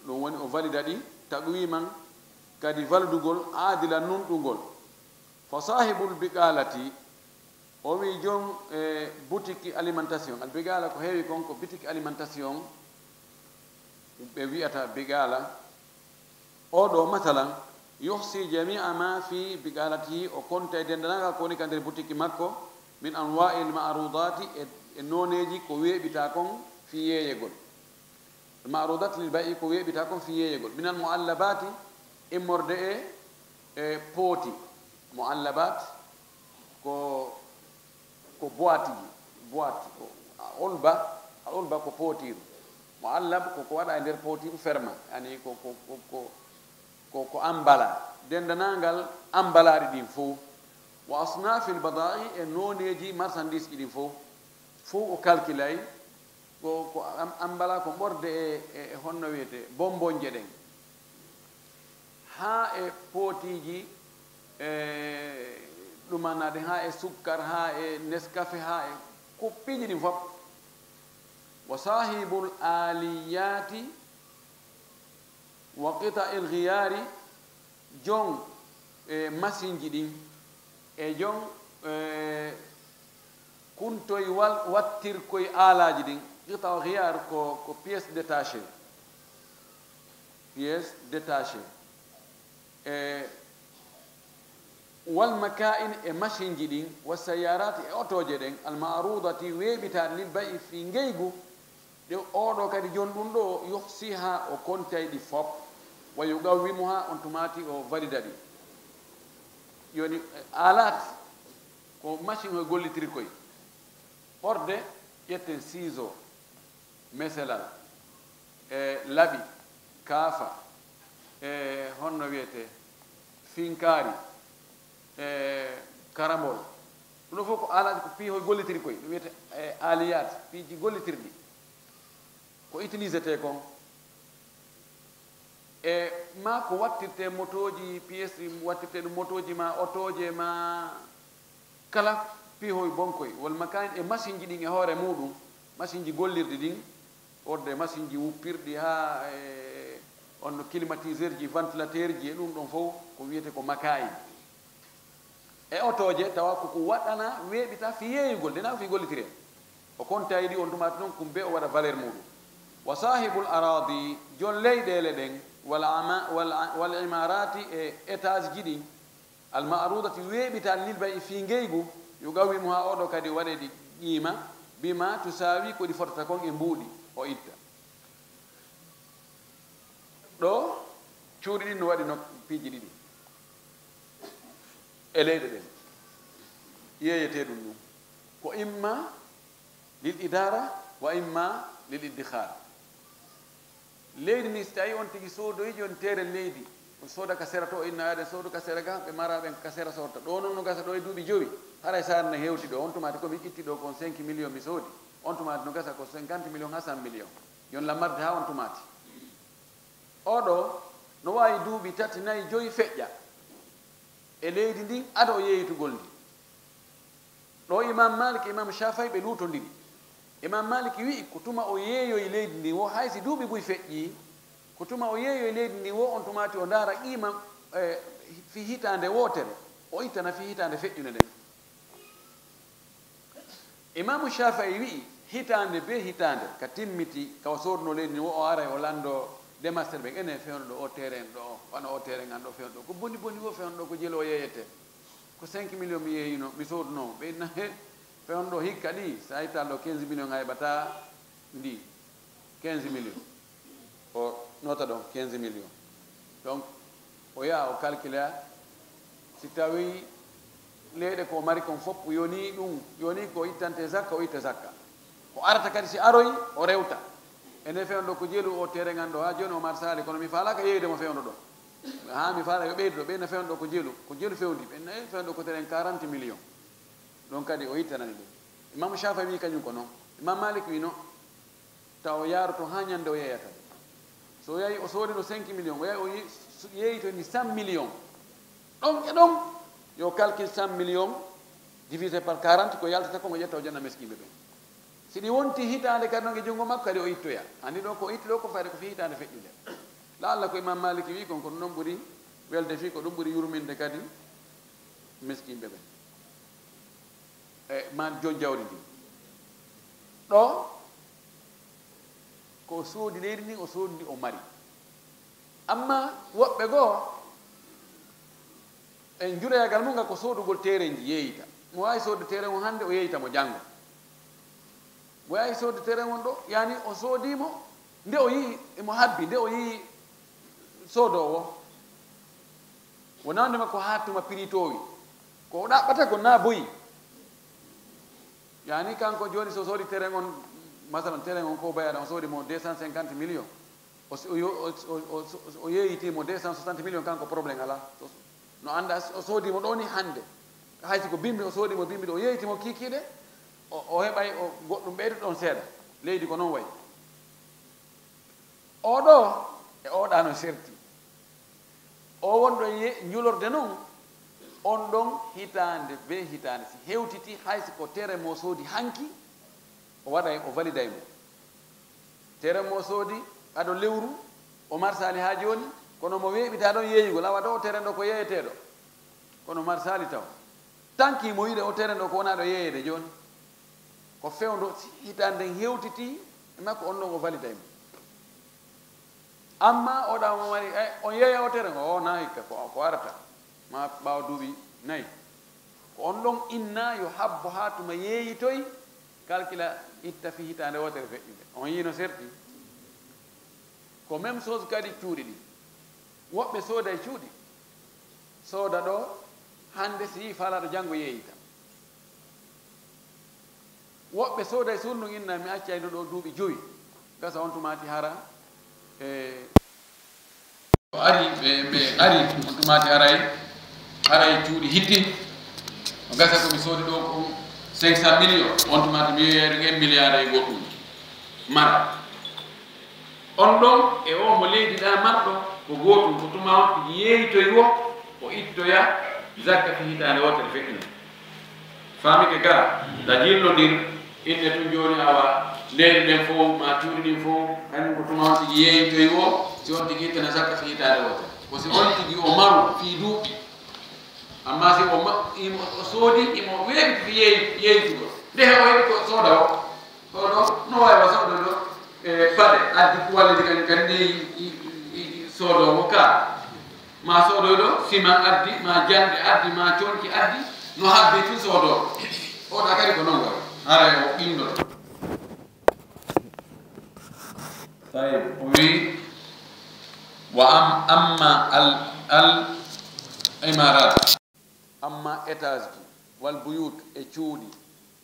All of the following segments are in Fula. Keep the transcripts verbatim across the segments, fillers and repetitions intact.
Ɗum woni o valida ɗi taqwiman, kadi validugol aadila nunɗungol. Fa sahibul biqalati, o wi jom e boutique alimentation. Al biqala ko heewi kon ko boutique alimentation ɓe wi'ata biqala. Oɗo masalan, yuhsi jamia ma fi biqalatihi, o konta e dendanaagal ko woni ka nder boutique makko, min anwa'il ma'rudati, e, e nooneeji ko weeɓita kon fi yeeyegol. Ma'rudat lil bay'i, ko weeɓita kon fi yeeyegol. Minal mu'allabati, immorde e, e pooti. Mu'allabat ko, ko boîte ji, boîte, ko a olba, a olba ko pootiiru. Mu'allab ko ko waɗa e nder pootiiru ferma, yani ko, ko, ko, ko, ko, ko ambala. Dendanangal ambalaaɗi ɗin fow. Wa asnafil bada'i, e nooneeji marchandise ji ɗin fow. Fow o calculay, ko, ko am-, ambala ko ɓorde e, e, e honno wiyete, bonbonje ɗen. Haa e pootiiji, e ɗumanaaɗe, haa e sukkar, haa e Nescafe, haa e ko piiji ɗin fof. Wa sahibul aliyati wa qita'il ghiyari, jon, e, masinji ɗin, e jon, e, kuntoy wal-, wattirkoy aalaaji ɗin. Qita ghiyar ko, ko pièce détachée. Pièce détachée. E, wal maka'in, e masinji ɗin, wa sayyarati, e otooje ɗen, al ma'rudati, weeɓitaaɗe lil bay'i fi ngeygu, ɗe oɗo kadi jon ɗum ɗo yuhsiha, o kontay ɗi fop, wa yuqawwimuha, on tumaati o valida ɗi. Yoni, e, alat ko machine o gollitirkoy. Ɓorde, ƴetten ciseau, meselal, e laɓi, kaafa, e honno wiyete, finkaari, e karambol. Ɗum ɗo fof ko alaaji, ko piihoy gollitiri koy. Ɗum wiyete, e, aliyat, piiji gollitirɗi. Ko utilisete kon. E ma ko wattirte motooji, pièce wattirte ɗum motooji ma, otooje ma, kala piihoy bonkoy, wal makain, e masinji ɗin e hoore muɗum, masinji gollirɗi ɗin, ɓorde masinji wuppirɗi haa e on no climatiseur ji, ventilateur ji e ɗum ɗon fof ko wiyete ko makain. E otooje tawa ko ko waɗana weeɓita fi yeeyugol, dena fi gollitire. O konta e ɗi on tumaati noon kumbe o waɗa valeur muɗum. Wa sahibul aradi, jon leyɗeele ɗen, wal ama-, wal a-, wal imarati, e étage ji ɗin, al ma'rudati, weeɓita lil bay'i fi ngeygu, yuqawwimuha, oɗo kadi waɗe ɗi qiima, bima tusawi, ko ɗi fotata kon e mbuuɗi, o itta. Ɗo cuuɗi ɗin no waɗi no piiji ɗiɗi e leyɗe ɗen. Yeeyete ɗum ɗum ko imma lil idara wa imma lil iddihar. Leydi ndi, so tawi on tigi soodoyi jon teere leydi, on sooda ka sera to, o inna aɗen soodu ka sera ga, ɓe mara ɓen ka sera sorta. Ɗo noon no gasa ɗo e duuɓi jowi, haray saare ne hewti ɗo. On tumaati ko mi itti ɗo kon cinq millions mi soodi, on tumaati no gasa ko cinquante millions ha cent millions. Jon lammarde ha on tumaati. Oɗo no waawi duuɓi tati, nayi, joyi feƴƴa e leydi ndin, ado o yeeyitugol ndi. Ɗo Imam Malik e Imam Shafai ɓe luutondiri. Imam Malik wi'i ko tuma o yeeyoyi leydi ndin wo, hay si duuɓi buy feƴƴi, ko tuma o yeeyoyi leydi ndin wo, on tumaati o ndaara qiima, e, fi hitaande wootere, o ittana fi hitaande feƴƴunde nden. Imaamu Shafai wi'i, hitaande be hitaande, ka timmiti, ka o sooduno leydi ndin, wo o aray o lando demastere ɓen, enen fewndo ɗo o terrain ɗo, wano o terrain an ɗo fewndo ɗo, ko boni boni wo fewndo ɗo, ko jelo o yeeyete. Ko cinq millions mi yeeyino, mi sooduno. Ɓe inna, he, fewndo ɗo hikka ɗi, sa ittal ɗo quinze millions a heɓata ndi. Quinze millions. O nota ɗon quinze millions. Donc, o yaha o calcula, si tawi leyɗe ko o mari kon fof yoni ɗum, yoni ko ittante zakka, o itta zakka. Ko arata kadi si aroyi, o rewta. Ene fewndo ko jelu o tere ngan ɗo, ha joni o mar sali, kono mi falaka yeeyde mo fewndo ɗo. Ha mi fala yo ɓeydo ɗo, ɓeyna fewndo ko jelu, ko jelu fewndi, ɓeyna fewndo ko teren quarante millions. Ɗon kadi o ittanani ɗum. Imam Shafi'i wi kañum ko non. Imam Malik wi no, taw o yaaroto ha ñande o yeeyata. So o yahi o soodino cinq millions, o yahi o ye-, yeeyito ni cent millions. Ɗon e ɗon, yo calcul cent millions divisé par quarante, ko yaltata ko, o ƴetta o janna meskiiɓe ɓen. Si ɗi wonti hitaande kadi non e junngo makko, kadi o ittoya. Anndi ɗo ko itti ɗo ko fayde ko fii hitaande feƴƴunde. Laalla ko Imam Maliki wi kon, ko ɗum ɗon ɓuri welde fii, ko ɗum ɓuri yurminde kadi miskinɓe ɓen. E man jon jawdi ndi. Ɗo, ko o soodi leydi ndin, o soodi ndi, o mari. Amma woɓɓe goo, e njuroyagal mun ngal ko soodugol terenji yeeyita. Mo waawi soodde teren on hannde, o yeeyita mo janngo. Mo waawi soodde teren on ɗo, yani o soodii mo, nde o yi'i emo habbi, nde o yi'i soodoowo. Wonaa nde makko haa tuma prix toowi. Ko o ɗaɓɓata ko naa boyi. Yani kanko jooni so soodi teren on, masalan teren on ko bayaɗa, on soodi mo deux cent cinquante millions. O, o, o, o, o, o yeeyitii mo deux cent soixante millions, kanko problème alaa. So, no annda o soodii mo ɗo ni hannde. Hay si ko bimbi o soodii mo bimbi ɗo, o yeeyitii mo kiikiiɗe, o, o heɓay o goɗɗum ɓeyduɗo ɗon seeɗa. Leydi ko non wayi. Oɗo e oɗa no serti. O wonɗo e ye-, njulorde non, on ɗon hitaande bee hitaande, si hewtiti, hay si ko tere mo soodi hanki, o waɗay, o validay mo. Tere mo soodi ado lewru, o marsaali haa jooni, kono mo weeɓitaa ɗon yeeyugol, awa ɗo o tere ɗo ko yeeyeteeɗo. Kono marsaali taw. Tanki mo yiɗe o tere ɗo ko wonaa ɗo yeeyede jooni. Ko fewndo si hitaande nden hewtiti e makko, on ɗon o validay mo. Amma oɗa mo mari, eh, on yeeya o tere ngo, o na hikka ko, ko arata. Ma ɓaawo duuɓi nayi. Ko on ɗon inna yo habbo haa tuma yeeyitoy, kalkila itta fii hitaande wootere feƴƴunde. On yii no serti? Ko même chose kadi cuuɗi ɗi. Woɓɓe sooday cuuɗi. Sooda ɗo hannde, si yii faalaaɗo janngo yeeyita. Woɓɓe sooday suudu ndun inna mi accay ndu ɗo duuɓi jowi. Gasa on tumaati hara, e, o ari, ɓe, ɓe ari, on tumaati haray, haray cuuɗi hitti. O gasa ko mi soodi ɗo ko cinq cent millions, on tumaati mi yeeyay ɗum un milliard e goɗɗum. Mara. On ɗon e o mo leydi ɗa marɗo ko gootum, ko tuma on tigi yeeyitoy wo, o ittoya zakka fii hitaande wootere feƴƴunde. Faamike ga, da jillondir, inne tun jooni awa, leyɗe ɗen fow, ma cuuɗi ɗin fow, kañum ko tuma on tigi yeeyitoy wo, si on tigi ittana zakka fii hitaande wootere. Ko si on tigi o maru fii duuɓi. Amma si o ma-, imo, o soodi, imo weeɓiti fii yeey-, yeeyitugol. Nde he o heɓi ko sooda o, Kono no waawi wa soodoo ɗo, e, paɗe, addi kuwalleeji kan, kan neyi, i, i, i, soodoowo ka. Ma soodoo ɗo, siman addi, ma jande addi, ma conki addi, no habbe tun soodoo. O ɗa kadi ko non wayi. Haray o ɓindo. Tayyib, o wi, wa am-, amma al, al imarat. Amma étage ji, wal buyut e cuuɗi,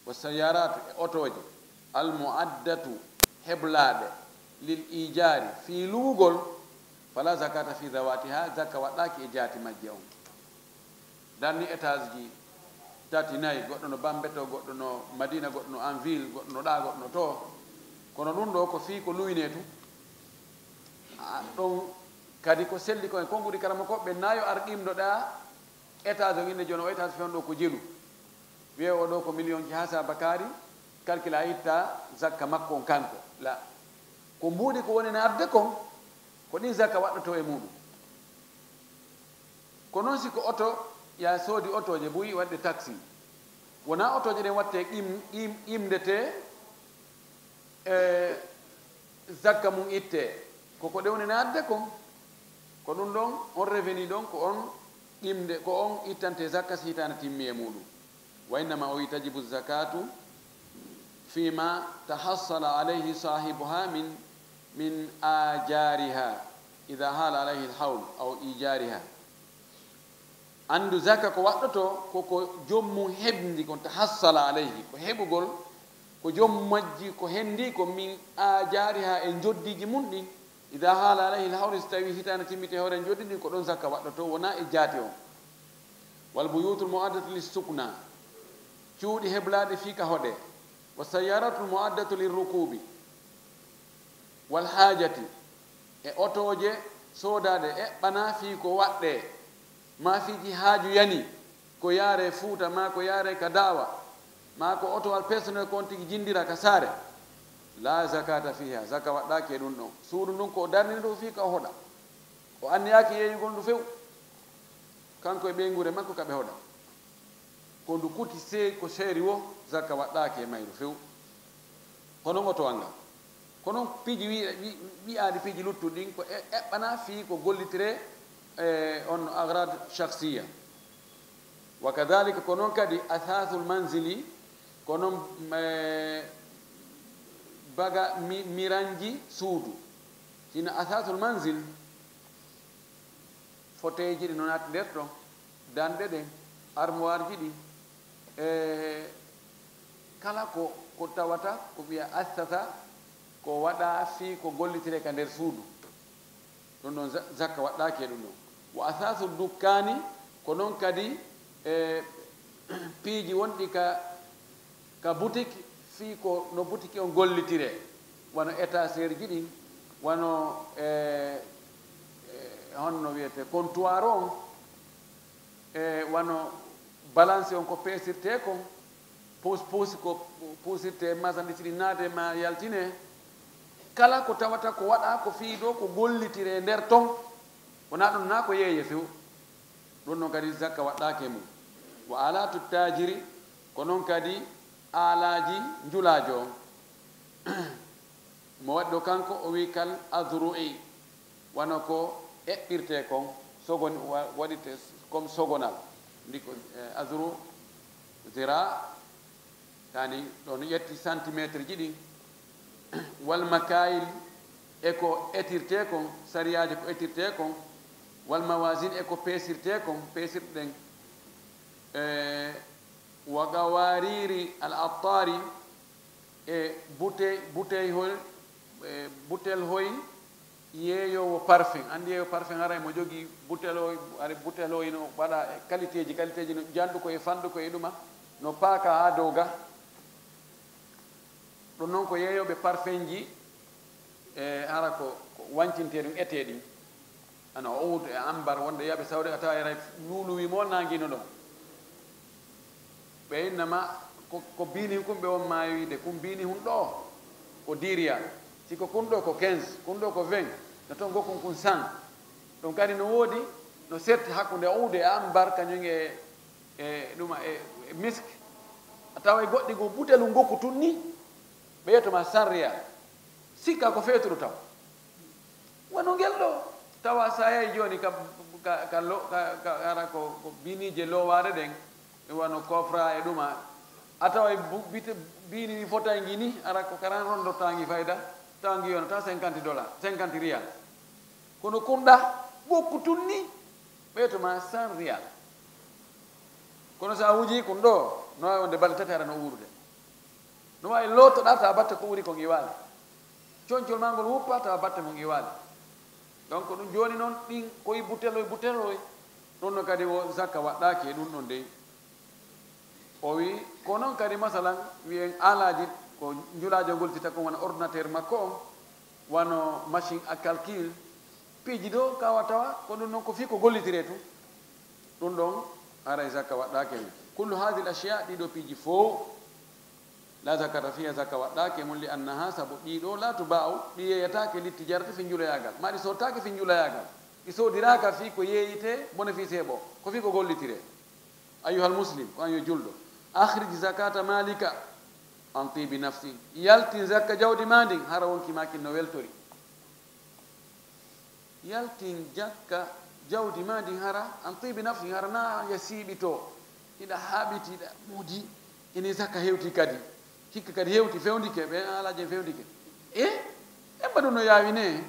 wa sayyaratu e otooje, al mu'addatu heblaaɗe, lil ijaari fii luwugol, fala zakata fi zawatiha, zakka waɗɗaaki e jaati majje on. Darni étage ji tati, nayi, goɗɗo no Bambe to, goɗɗo no Madina, goɗɗo no en ville, goɗɗo no ɗa, goɗɗo no to. Kono ɗum ɗo ko fii ko luwinee tun. A, ɗon kadi ko selli ko en konguɗi karamoko ɓe nayo ar qimɗo ɗa étage on, innde jooni o étage fewndo ko jelu. Wiye o ɗo ko million ji haa saba kaari, calcula itta zakka makko on kanko. La. Ko mbuuɗi ko woni na adde kon, ko ɗin zakka waɗɗoto e muɗum. Ko non si ko oto, ya soodi otooje buy waɗde taxi. Wona otooje ɗen watte qim-, qim-, qimdete, e, zakka mum itte. Ko ko ɗewnene adde kon. Ko ɗum ɗon, on revenu ɗon, ko on qimde, ko on ittante zakka si hitaande timmi e muɗum. Wa innama o wi tajibu zakatu fima tahassala alayhi sahibuha min, min ajariha, ida hala alayhi alhawl aw ijariha. Anndu zaka ko waɗɗoto, ko ko joom mum heɓndi kon, tahassala alayhi, ko heɓugol, ko joom majji ko hendi ko min ajariha e njoddiiji mum ɗin, ida hala alayhi alhawli, so tawi hitaande timmiti e hoore njoddi ɗin, ko ɗon zaka waɗɗoto, wona e jaati on. Wal buyutul mu'addatu lis sukna, cuuɗi heblaaɗi fii ka hoɗe, wa sayyaratu mu'addatu lir rukubi, wal haajati, e otooje soodaaɗe eɓɓanaa fii ko waɗɗee, maa fii ki haaju yani, ko yaaree Fuuta, maa ko yaaree ka daawa, maa ko otowal personnel ko on tigi jinndira ka saare, laa zakata fiiha, zaka waɗɗaaki e ɗum ɗon. Suudu ndun ko o darniri ɗum fii ka o hoɗa. O anniyaaki yeeyugol ndu few, kanko e ɓeynguure makko ka ɓe hoɗa. Ko ndu kuti sey ko seeri wo, zakka waɗɗaaki e mayru few. Ko non oto wanga. Ko non piiji wi-, wi-, wi'aaɗi piiji luttuɗi ɗin ko e-, eɓɓana fii ko gollitiree, e, on agrad shakhsiya. Wa kadhalika, ko non kadi asasul manzili, ko non, e, baga mi-, miranji suudu. Sina asasul manzil, foteyji ɗi no naati nder ton, danɗe ɗen, armoireji ɗi, e kala ko, ko tawata ko wiya assasa, ko waɗa fii ko gollitiree ka nder suudu. Ɗum ɗon za-, zakka waɗɗaaki e ɗum ɗon. Wa asasu dukkaani, ko non kadi, e, piiji wonɗi ka, ka boutique, fii ko no boutique on gollitiree, wano étagère ji ɗin, wano, e, e, honno wiyete, comptoir on, e, wano balance on ko peesirtee kon, puus puus ko puusirtee, marchandise ɗin naatee ma yaltinee. Kala ko tawata ko waɗa ko fii ɗo ko gollitiree nder ton, wonaa ɗum naa ko yeeye few. Ɗum ɗon kadi zakka waɗɗaake mum. Wa alatu taajiri, ko non kadi aalaaji njulaajo on. Mo waɗi ɗo kanko, o wi kal azru'i, wano ko eɓɓirtee kon, sogon-, wa-, waɗirtee comme sogonal. Ndi ko, eh, azru, zira, yani ɗon ƴetti centimétre ji ɗin. Wal makayil, e ko etirtee kon, sariyaaji ko etirtee kon. Wal mawazin, e ko peesirtee kon, peesirɗe ɗen. Eh, wa gawariri al attari, e bute-, buteyhol, e butelhoy yeeyoowo parfum. Anndi yeeyoowo parfum haray mo jogii buteloy, ari buteloy no waɗa e qualitéji, qualitéji no janɗu ko e fanɗu ko e ɗuma, no paaka haa dow ga. Ɗum noon ko yeeyooɓe parfumji, e hara ko, ko wancintee ɗum etee ɗin. Ana oud e ambar, wonde yaaɓe sawde a tawa yaray luuluwi mo naangi no ɗon. Ɓe inna ma ko, ko bini kun ɓe on maayi wiide, kun bini hun ɗo ko dix riyal. Si ko kun ɗo ko quinze, kun ɗo ko vingt, no ton gokkun kun cent. Ɗum kadi no woodi, no serti hakkunde oud e ambar, kañum e, e ɗuma e, e misk. A tawa e goɗɗi goo butelu ngokku tun ni, ɓe yetto ma cent riyal. Sikka ko feeturu taw. Wano ngel ɗo, tawa sa yahi jooni ka, ka, ka lo-, ka, ka, hara ko, ko biniije loowaade ɗen, e wano kofra e ɗuma, a tawa e bu-, bite-, bini ni fotay ngi ni, hara ko karan rondorta ngi fayda, tawa ngi yonata cinquante dollars, cinquante riyal. Kono kunɗa, bokku tun ni, ɓeyto ma cent riyal. Kono sa wuji kun ɗo, no waawi wonde balɗe tati hara no uurude. No waawi lootoɗaa tawa batte ko ɓuri ko ngiwaali. Concol maa ngol wuppa tawa batte mo ngiwaali. Donc ɗum jooni noon ɗin koye buteloy, buteloy, ɗum no kadi wo zakka waɗɗaaki e ɗum ɗon dey. O wi, ko noon kadi masalan, wiyen aalaaji ko njulaajo ngol tita kon wano ordinateur makko on, wano machine à calcul, piiji ɗo kawa tawa, ko ɗum noon ko fii ko gollitiree tun. Ɗum ɗon haray zakka waɗɗaaki e mum. Kullu haadihil ashyaa, ɗiɗo piiji fow, la zakata fiha, zakka waɗɗaaki e mum, li annaha, sabu ɗiɗo, la tubaa'u, ɗi yeeyataake litti jarti fi njuloyaagal, ma ɗi soottaake fi njuloyaagal, ɗi soodiraaka fii ko yeeyitee bénéfice heɓo, ko fii ko gollitiree. Ayyuhal muslim, ko an yo julɗo, akhrij zakata malika an tibi nafsi, yaltin zakka jawdi ma ndin, hara wonki ma kin no weltori. Yaltin jakka jawdi ma ndin hara an tibi nafsi, hara na ya siiɓito, hiɗa haaɓiti, hiɗa moodi, ini zakka hewti kadi, hikka kadi hewti, fewndike, ɓe alaaji en fewndike. E, en mbaɗu no yaawi ne,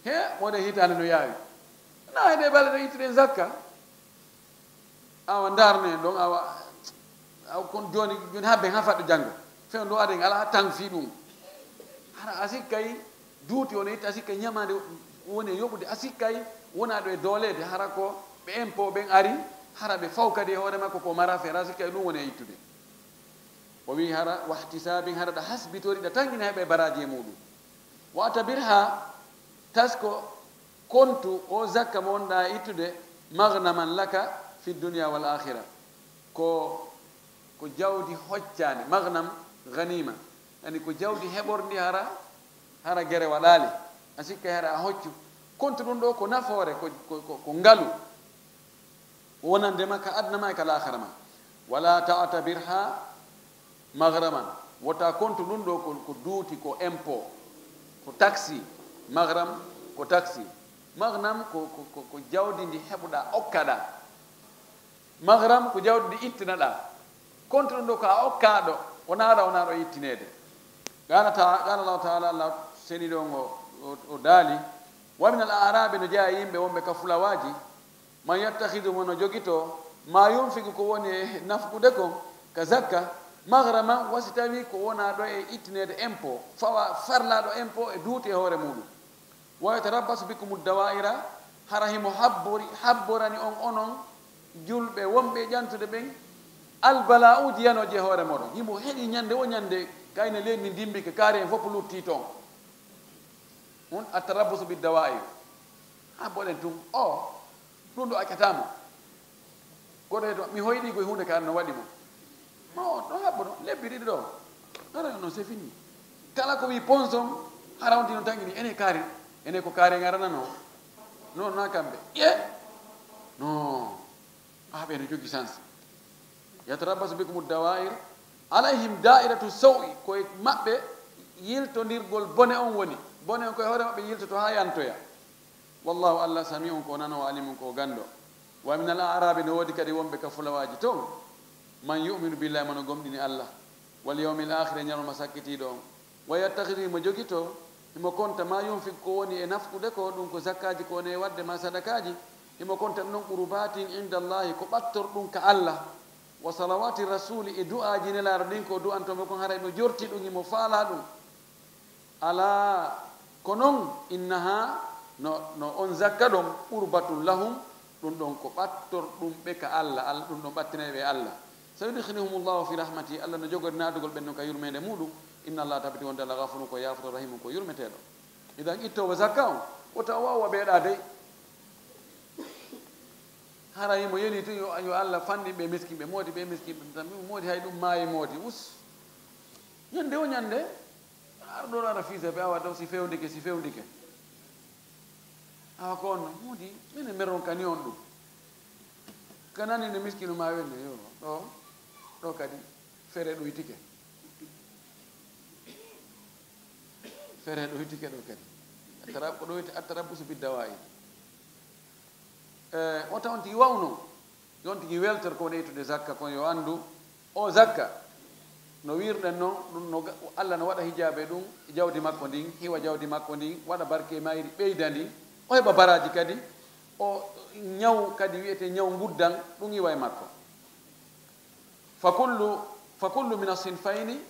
he, moɗen hitaande no yaawi. Na heɗe balɗe ittuɗen zakka. Awa, ndarno en ɗon, awa, awa, kon jooni, jooni haa ben haa faɗɗo janngo. Few ɗo aden alaa tan fii ɗum. Hara a sikkay duuti on e itta, a sikkay ñamaande woni e yoɓude, a sikkay wonaa ɗo e dooleede, hara ko ɓe impôt ɓen ari, hara ɓe faw kadi e hoore makko ko mara feere, a sikkay ɗum woni e ittude. O wii hara, wahtisaabin, hara ɗa hasbitori, ɗa tangina heɓa e baraaji e muuɗum. Wa atabirha, tasko kontu o zakka mo wonɗa ittude, maghnaman laka fi dunya wal akhira. Ko, ko jawdi hoccaandi, maghnam, ghanima. Yani ko jawdi heɓorndi hara, hara gere waɗaali. A sikkay hara a hoccu. Kontu ɗum ɗo ko nafoore, ko, ko, ko, ko ngalu. Wonande ma ka aduna ma e ka laakhara ma. Wala ta'tabirha maghraman. Wota kontu ɗum ɗo ko, ko duuti, ko impôt, ko taxi. Maghram ko taxi. Maghnam ko, ko, ko, ko jawdi ndi heɓuɗa, okkaɗa. Maghram ko jawdi ndi ittinaɗa. Kontu ɗum ɗo ko a okkaɗo, wona aɗa, wona aɗa ittinede. Qala ta-, qala Allahu ta'ala, Allah seniɗo ngo, o, o daali, wa min al arabi, no jeya e yimɓe wonɓe ka fulawaji, man yattakhidu, mo no jogito, ma yunfiqu, ko woni e nafqude kon, ka zakka, maghraman, wa si tawi ko wona ɗo e ittinede impôt, fawa farlaɗo impôt e duuti e hoore muɗum. Wa yatarabbasu bikum dawa'ira, hara himo habbori, habborani on onon julɓe wonɓe e ƴantude ɓen, albala'uji yanoji e hoore moɗon. Himo heɗi ñande o ñande, kayne leydi ndi dimbike, kaari en fof lutti toon. Un attarabbusu bi dawa'ir. Habboɗen tun o, ɗum ɗo accatamo. Goɗɗo e to, mi hoyɗi koye huunde ka no waɗi mo. Ma o ɗo habbo ɗo, lebbi ɗiɗi ɗo. Ara non, c'est fini. Kala ko wi ponson, hara on tino tangini, ene kaari, ene ko kaari ngaranano. Non na kamɓe. Ye? Non. Ah, ɓe no jogi chance. Yatarabbasu bikum dawa'ir. Alayhim da'iratu sawi, koye maɓɓe yiltondirgol bone on woni. Bone on koye hoore maɓɓe yiltoto haa yantoya. Wallahu, Allah, sami'un, ko nano, alimun, ko gando. Wa min al a'rabi, no woodi kadi wonɓe ka fulawaji ton, man yu'minu billahi, mo no gomɗini Allah, wal yawmil akhir, e ñalawma sakkitiiɗo on. Wa yattakhidhu, himo jogito, himo konta, ma yunfiq, ko woni e nafqude ko, ɗum ko zakkaji ko woni e wadde ma sadakaji, himo konta ɗum ɗon qurbatin inda Allahi, ko ɓattorɗum ka Allah, wa salawati rasuli, e du'aji Nelaaɗo ɗin ko du'anto mo kon, haray mo jorti ɗum, himo faala ɗum. Alaa, ko non, innaha, no, no on zakka ɗon, qurbatun lahum, ɗum ɗon ko ɓattorɗum ɓe ka Allah, Al-, ɗum ɗon ɓattinay ɓe Allah. Sayudkhilihumullahu fi rahmatihi, Allah no jogori naatugol ɓen non ka yurmeende muɗum. Inna Allah, tabiti wonde Allah, ghafurun, ko yaafoto, rahimun, ko yurmeteeɗo. Idan ittoowo zakka on, wota o waawa ɓeeɗa dey. Hara himo yeli tun yo, yo Allah fanɗin ɓe miskinɓe, moodi ɓe miskinɓe, tan moodi hay ɗum maayi moodi, us. Ñande o ñande, Ar ɗo ara fiisa ɓe awa ɗo si fewndike, si fewndike. Awa ko on, moodi, minen meron kani on ɗum. Kanani no miskinu ma wenne, yo, ɗo, ɗo kadi, fere ɗoytike. Fere ɗoytike ɗo kadi. Attara-, ko ɗoyti, attarabbusu biddawa'i. Eh, o tawon tigi wawno. Yon tigi weltor ko woni ittude zakka, kon yo anndu o zakka. No wiirɗen non, ɗum no ga-, Allah no waɗa hijaabe ɗum, jawdi makko ndin, hiwa jawdi makko ndin, waɗa barke mayri, ɓeyda ndi, o heɓa baraaji kadi, o ñaw kadi wiyete ñaw nguddan, ɗum iwa e makko. Fa kullu, fa kullu min as-sinfayni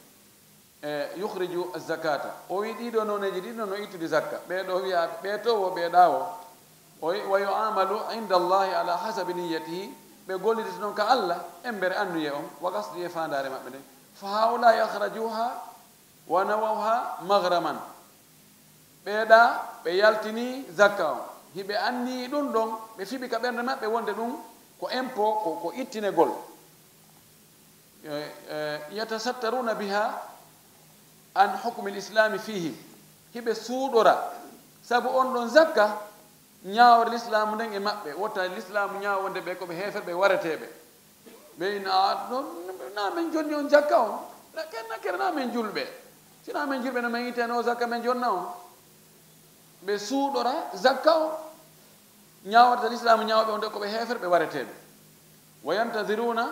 e, yukhriju az-zakata. O wi ɗiɗo noneji ɗiɗo no ittude zakka. Ɓee ɗo wiya, ɓee to wo, ɓee ɗa wo. O wi, wa yu'amalu inda Allahi ala hasabi niyyatihi. Ɓe gollidata non ka Allah, embere annuye on, wa qasdi e faandaare maɓɓe nden. Fa haula akhrajuha wa nawawha maghraman. Ɓee ɗa, ɓe yaltini zakka on. Hiɓe anniyi ɗum ɗon, ɓe fiɓi ka ɓernde maɓɓe wonde ɗum ko impôt, ko, ko ittinegol. Eh, eh, yatasattaruna biha an hukmi l-islami fihim. Hiɓe suuɗora sabu on ɗon zakka, ñaawore lislaamu nden e maɓɓe. Wota lislaamu ñaawo wonde ɓe ko ɓe heeferɓe wareteeɓe. Ɓe ina, a, ɗon, na men jonni on zakka on. Na ken, na kere na men julɓe. Si na men julɓe, no men itteno zakka men jonna on. Ɓe suuɗora zakka on. Ñaawata lislaamu ñaawɓe on de ko ɓe heeferɓe wareteeɓe. Wa yantadiruna,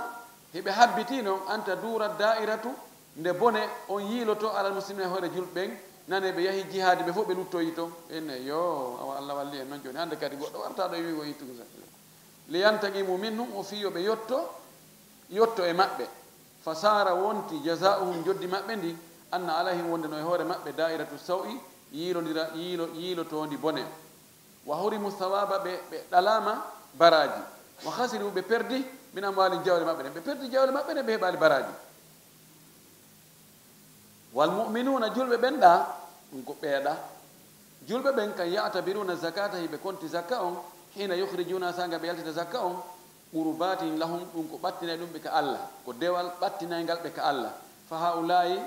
hiɓe habbiti non, an tadura da'iratu, nde bone on yiiloto alal muslimina e hoore julɓe ɓen, nane ɓe yahi jihaadi ɓe fof ɓe luttoyi ton. Ɓe inne, yo, awa Allah walli en non jooni, hannde kadi goɗɗo warta ɗo e wiigo ittugo sa-, li yantaqimu minhum, o fii yo ɓe yotto, yotto e maɓɓe. Fa sara wonti jaza'uhum, joddi maɓɓe ndin, anna alayhim, wonde no e hoore maɓɓe da'iratu saw'i, yiilondira, yiilo, yiilotoondi bone. Wa hurimu sawaba, ɓe, ɓe ɗalama baraji. Wa khasiru, ɓe perdi min amwali, jawle maɓɓe ɗen. Ɓe perdi jawle maɓɓe ɗen, ɓe heɓali baraji. Wal mu'minuna, julɓe ɓen ɗa, ɗum ko ɓeeɗa. Julɓe ɓen kan ya'tabiruna zakata, hiɓe konti zakka on, hina yukhrijuna, sanga ɓe yaltita zakka on, qurbatin lahum, ɗum ko ɓattinay ɗum ɓe ka Allah, ko dewal ɓattinaygal ɓe ka Allah. Fa haula'i,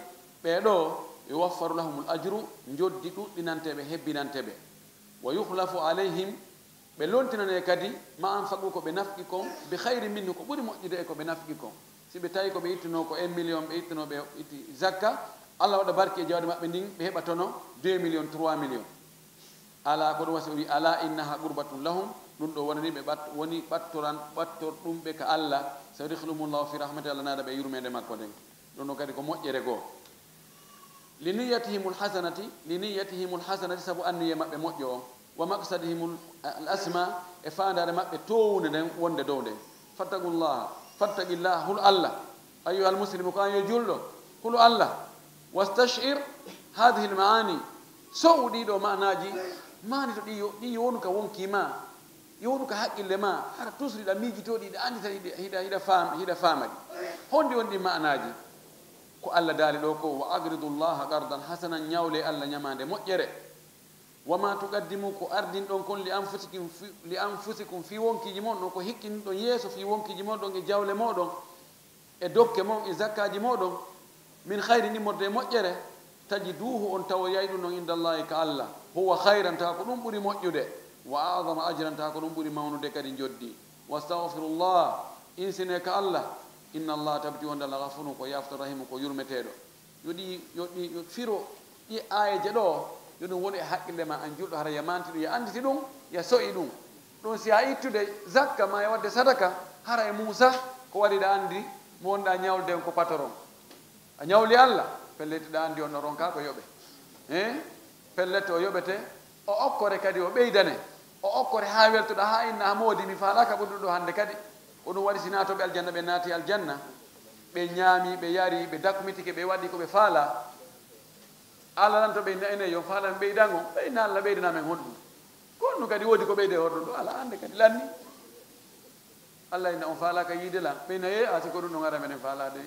ɓee ɗo, yuwaffaru lahumul ajru, njoddi ɗuɗɗinante ɓe, hebbinante ɓe. Wa yukhlafu alayhim, ɓe lontinane kadi, ma anfaqu, ko ɓe nafqi kon, bi khayrin minhu, ko ɓuri moƴƴude e ko ɓe nafqi kon. Si ɓe tawi ko ɓe ittuno ko un million, ɓe ittuno ɓe itti zakka, Allah waɗa barke e jawdi maɓɓe ndin, ɓe heɓa tono deux millions, trois millions. Ala, ko ɗum wasi o wi, ala innaha qurbatun lahum, ɗum ɗo wonani ɓe ɓat-, woni ɓattoran, ɓattor ɗum ɓe ka Allah, sayudkhiluhumullahu fi rahmati, Allah naada ɓe yurmede makko nden. Ɗum ɗo kadi ko moƴƴere goo. Li niyyatihimul hasanati, li niyyatihimul hasanati, sabu anniye maɓɓe moƴƴo on. Wa maqsadihimul, al asma, e faandaare maɓɓe toowunde nden wonde dow nden. Fattaqullaha, fattaqillaha, hul Allah. Ayyuhal muslimu, ko an yo julɗo, hul Allah. Wastash'ir hadhihi al maani, so'u ɗii ɗoo maanaaji, maani to ɗi yo, ɗi yo wonu ka wonkii maa, yo wonu ka haqqille maa, hara tusriɗa miijitoo ɗi, ɗa anndi tan hiɗa, hiɗa, hiɗa faam-, hiɗa faama ɗi. Honɗi woni ɗin maanaaji? Ko Allah daali ɗoo ko, wa aqridu llaha qardan hasanan, ñawle Allah ñamaande moƴƴere. Wa ma tuqaddimu, ko ardinɗon kon, li anfusikum fi, li anfusikum, fii wonkiiji mon ɗon, ko hikkinɗon yeeso fii wonkiiji mon ɗon e jawle mooɗon, e dokke mon, e zakkaaji mooɗon, min khayrin, immorde e moƴƴere, tajiduhu, on tawoyay ɗum ɗon, inda Allahi, ka Allah, huwa khayran, tawa ko ɗum ɓuri moƴƴude, wa a'zama ajran, tawa ko ɗum ɓuri mawnude kadi njoddi. Wastagfirullah, insine ka Allah, inna Allaha, tabiti wonde Allah, ghafurun, ko yaafto, rahimu, ko yurmeteeɗo. Yo ɗi, yo ɗi, yo firo ɗi aayeeje ɗoo, yo ɗum wonu e haqqille ma, an julɗo, hara ya manti ɗum, ya annditi ɗum, ya so'i ɗum. Ɗum si a ittude zakka ma e waɗde sadaka, hara e Muusa, ko waɗi ɗa anndi mo wonɗa ñawlude on ko patron. A ñawli Allah, pellet ɗa anndi on no ronka ko yoɓe. Hein? Pellet o yoɓete, o okkore kadi o ɓeydane. O okkore haa weltoɗa, haa inna a moodi, mi faalaaka ɓurduɗo hannde kadi. Ko ɗum waɗi si naatooɓe aljanna, ɓe naati aljanna, ɓe ñaami, ɓe yari, ɓe dakmitike, ɓe waɗi ko ɓe faala. Allah lanto ɓe, inna enen yo faala men ɓeydan on, ɓe inna Allah ɓeydana men honɗum? Ko honɗum kadi woodi ko ɓeyde horɗum ɗo? Alaa, hannde kadi lanni. Allah inna on faalaaka yiide lan, ɓe inna, "Ee, a si ko ɗum ɗon ara meɗen faalaade."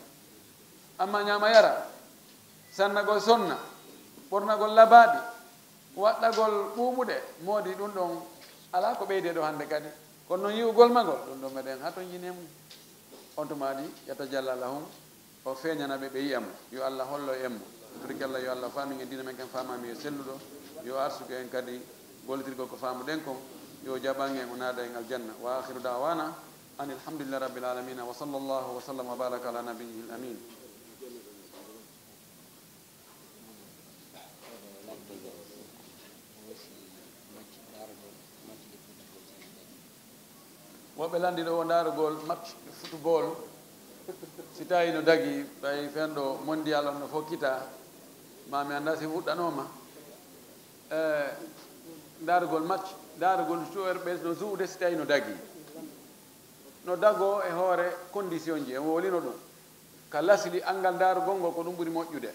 Amma ñaama yara, sannagol sonna, ɓornagol labaaɗi, waɗɗagol ɓuuɓuɗe, moodi ɗum ɗon alaa ko ɓeyde ɗo hannde kadi. Kono noon yi'ugol magol, ɗum ɗon meɗen hatonjini e mum. On tuma ɗi, yatajalla lahum, o feeñana ɓe, ɓe yi'a mo. Yo Allah hollo en mo. Turki Allah, yo Allah faamin en diina men ken, faamami yo selluɗo. Yo arsuku en kadi gollitirgol ko faamuɗen kon. Yo jaɓan en, o naada en aljanna. Wa akhiru da'wana anil hamdulillahi rabbil alamina. Wa sallallahu wa sallam wa baraka ala nabiyyihil amin. Woɓɓe lanndi ɗo o ndaarugol match football, si tawi no dagi, ɓay fenɗo mondial on no fokkita, ma mi annda si fuɗɗanooma. Eh, ndaarugol match, ndaarugol joueur ɓe no juuɗe si tawi no dagi. No dagoo e hoore condition ji, en wolino ɗum. Ka lasli, anngal ndaarugol ngol ko ɗum ɓuri moƴƴude.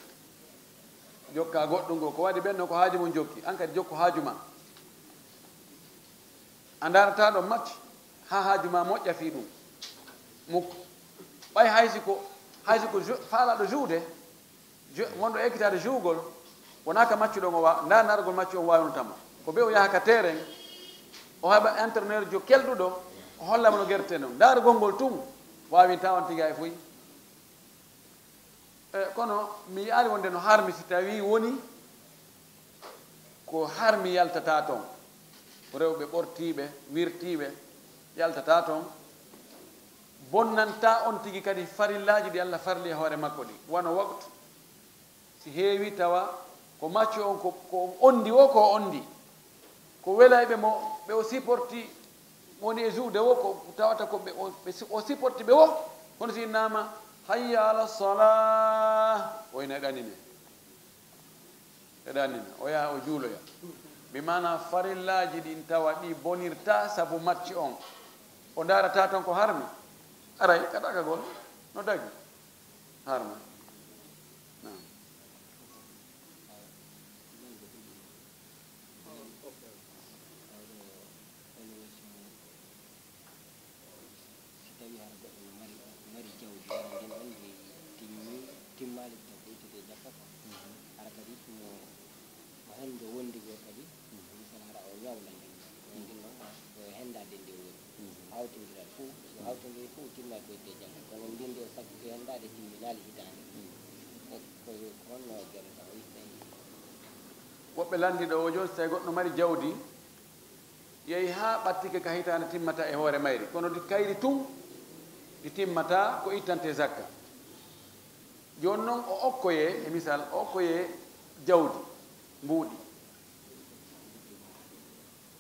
Jokka goɗɗum ngol, ko waɗi ɓen no ko haaju mon jokki, an kadi jokku haaju ma. A ndaarataa ɗo match, haa haaju ma moƴƴa fii ɗum. Mukko. Ɓay hay si ko, hay si ko ju-, faalaaɗo juude, ju-, wonɗo ekkitaade juugol, wonaa ka match ɗon o wa-, ndaa ndaarugol match on waawnata mo. Ko be o yaha ka terrain, o heɓa entraîneur jo kelɗuɗo, o holla mo no gerte non. Ndaarugol ngol tun, waawintaa on tigi hay fuy. E, kono mi yi'aali wonde no harmi si tawii woni ko harmi yaltataa ton. Rewɓe ɓortiiɓe, wirtiiɓe, yaltataa ton. Bonnantaa on tigi kadi farillaaji ɗi Allah farli e hoore makko ɗi. Wano waktu, si heewi tawa ko macco on ko, ko ondi wo ko ondi. Ko welayɓe mo, ɓe o supporti, woni e juuɗe wo, ko tawata ko ɓe o, ɓe si-, o supporti ɓe wo, kono si innama, "Hayya ala salah," o ina e ɗanine. E ɗanina, o yaha o juuloya. Bi maana farillaaji ɗin tawa ɗi bonirta sabu match on. O ndaarata ton ko harmi. Aray, ka dagagol, no dagi. Harma. Naam. Si tawii hara goɗɗo no mari, mari jawdi, hara ndin on ndi timmi, timmaali ko ittude jakka ko. Hara kadi no, ko hannde wondi goo kadi, misal hara o ñawla ndin. Ndin noon, ko henndaade ndi o woni. Hawtondiral fof, so hawtondiri fof, timma ko itte janngo. Kono ndin ndi o sakki ko henndaade, timminaali hitaande. E ko, ko honno jonnata o itta e? Woɓɓe lanndi ɗo o jooni, so tawii goɗɗo no mari jawdi, Yehi haa ɓattike ka hitaande timmata e hoore mayri, kono ɗi kayri tun ɗi timmata ko ittante zakka. Jooni non o okkoyee, e misal, o okkoyee jawdi, mbuuɗi.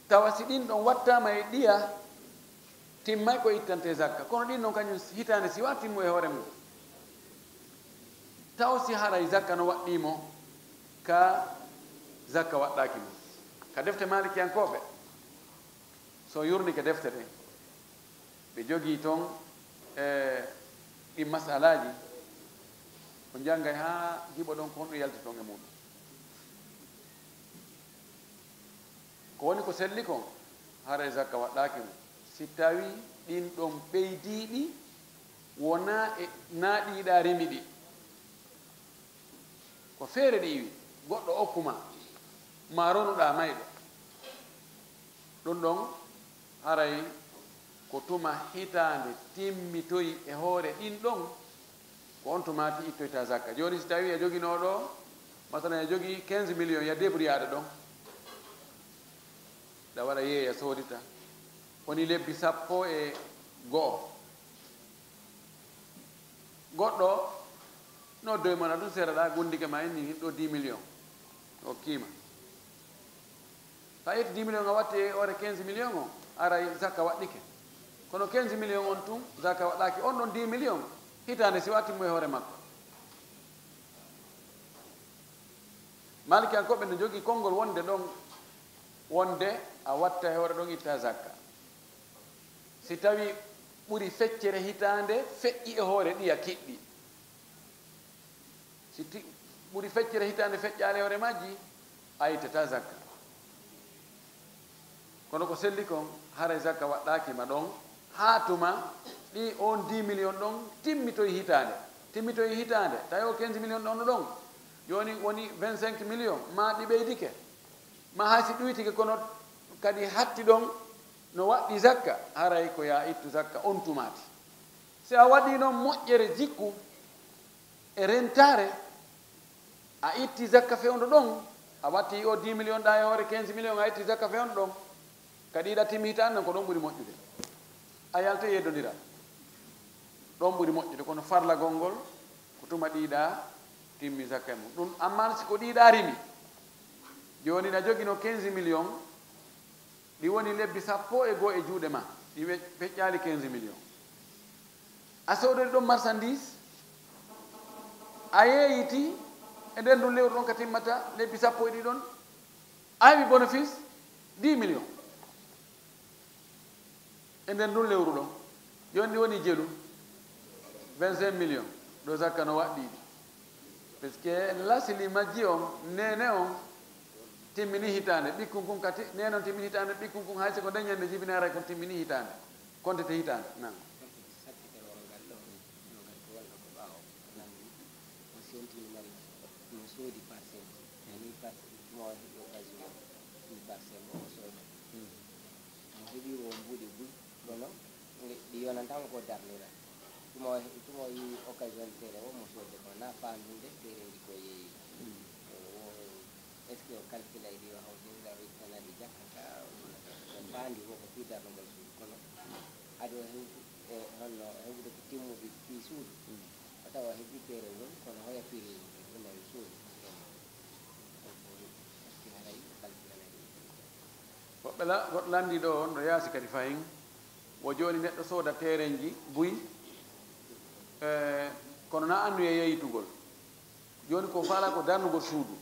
Tawa si ɗin ɗon wattaama e ɗiya, timmay ko ittante zakka. Kono ɗin non kañum hitaande siwaa timmo e hoore mum. Taw si haray zakka no waɗɗii mo, ka zakka waɗɗaaki mo. Ka defte maalikiyankooɓe, so yurnike defte ɗen, ɓe jogii ton, e, ɗin masalaaji, on janngay haa jiɓoɗon ko honɗum yalti ton e muɗum. Ko woni ko selli kon, haray zakka waɗɗaaki mo. Si tawii ɗin ɗon ɓeydiiɗi wonaa e, naa ɗi ɗa rimi ɗi. Ko feere ɗi iwi, goɗɗo okku ma, ma ronuɗaa mayɗo. Ɗum ɗon haray ko tuma hitaande timmitoyi e hoore ɗin ɗon, ko on tumaati ittoyta zakka. Jooni si tawii a joginoo ɗo, masalan a jogii quinze millions, ya débrouillade ɗon. Ɗa waɗa yeeya soodita. Woni lebbi sappo e go'o. Goɗɗo noddoy mona ɗum seeɗa ɗa, gundike ma inni ɗo dix millions. O kiima. Sa ƴetti dix millions a watti e hoore quinze millions o, aray zakka waɗɗike. Kono quinze millions on tun, zakka waɗɗaki on ɗon dix millions. Hitaande si watti mo e hoore makko. Maalikiyankooɓe no jogii konngol wonde ɗon, wonde a watta e hoore ɗon itta zakka. Si tawii ɓuri feccere hitaande feƴƴi e hoore ɗiya kiɗɗi. Si ti-, ɓuri feccere hitaande feƴƴaali e hoore majji, a ittataa zakka. Kono ko selli kon, haray zakka waɗɗaaki ma ɗon, haa tuma ɗi on dix millions ɗon timmitoyi hitaande. Timmitoyi hitaande, tawi o quinze millions ɗon no ɗon. Jooni woni vingt-cinq millions, ma ɗi ɓeydike. Ma hay si ɗuytike, kono kadi hatti ɗon no waɗɗi zakka, haray ko ya ittu zakka on tumaati. Si a waɗii non moƴƴere jikku e rentaare, a itti zakka fewndo ɗon, a watti o dix millions ɗa e hoore quinze millions, a itti zakka fewndo ɗon, ka ɗiɗa timmi hitaande non, ko ɗon ɓuri moƴƴude. A yalta yeddondira. Ɗon ɓuri moƴƴude, kono farlagol ngol ko tuma ɗiɗa timmi zakka e mum. Ɗum ammaa si ko ɗiɗa rimi, jooni na jogino quinze millions, ɗi woni lebbi sappo e goo e juuɗe ma, ɗi we-, feƴƴaali quinze millions. A soodori ɗon marchandise, a yeeyiti e nder ndun lewru ɗon ka timmata lebbi sappo e ɗiɗon, a heɓi bénéfice dix millions. E nder ndun lewru ɗon, jooni ɗi woni jelu, vingt-cinq millions, ɗo zakka no waɗɗiiɗi. Parce que lasili majji on, neene on timmini hitaande, ɓikkun kun kati, neene on timmini hitaande, ɓikkun kun hay si ko nden ñande jibini haray kon timmini hitaande, kontete hitaande. Nan. Mo soodi parcelle, nani parcelle, tuma o heɓi occasion, ɗum parcelle o sooda. Mo heɓi o mbuuɗi buy, kono ɗi yonanta mo ko darnira. Tuma o he-, tuma o yi occasion tere o mo soodde ko na faaminde tereji ko yeeyi. O, est-ce que o calcula e ɗi o hawtindira o ittana ɗi jakka ka, o faandi ko ko fii darnugol suudu kono ado hew-, e honno heɓude ko timmude fii suudu? O tawa heɓi teere ngol, kono hoya firi ɗum en suudu? Woɓɓe la-, woɗɗo lanndii ɗo on ɗo yaasi kadi fahin. Wo jooni neɗɗo sooda teerenji buy, e, kono na annuye yeyitugol. Jooni ko faala ko darnugol suudu.